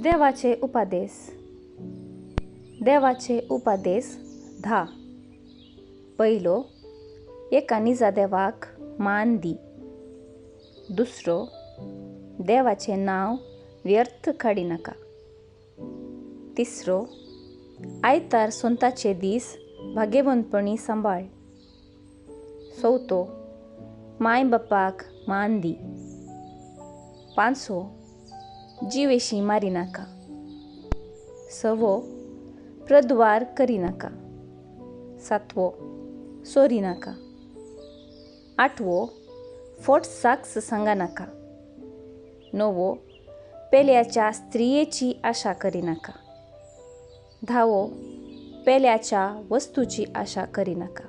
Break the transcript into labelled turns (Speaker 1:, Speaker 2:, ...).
Speaker 1: देवाचे उपादेस. देवाचे उपादेस 10. पयलो, एका निजा देवाक मान दी. दुसरो, देवाचें नांव व्यर्थ काडिनाका. तिसरो, आयतार सोंताचे दीस भागेवंतपणी सांबाळ. चवथो, माय बापाक मान दी. पांचवो, जिवेशी मारिनाका. सवो, प्रद्वार करिनाका. सातवो, सोरिनाका. आठवो, फोट साक्ष सांगनाका. णवो, पेल्याच्या स्त्रियेची आशा करिनाका. धावो, पेल्याच्या वस्तूची आशा करिनाका.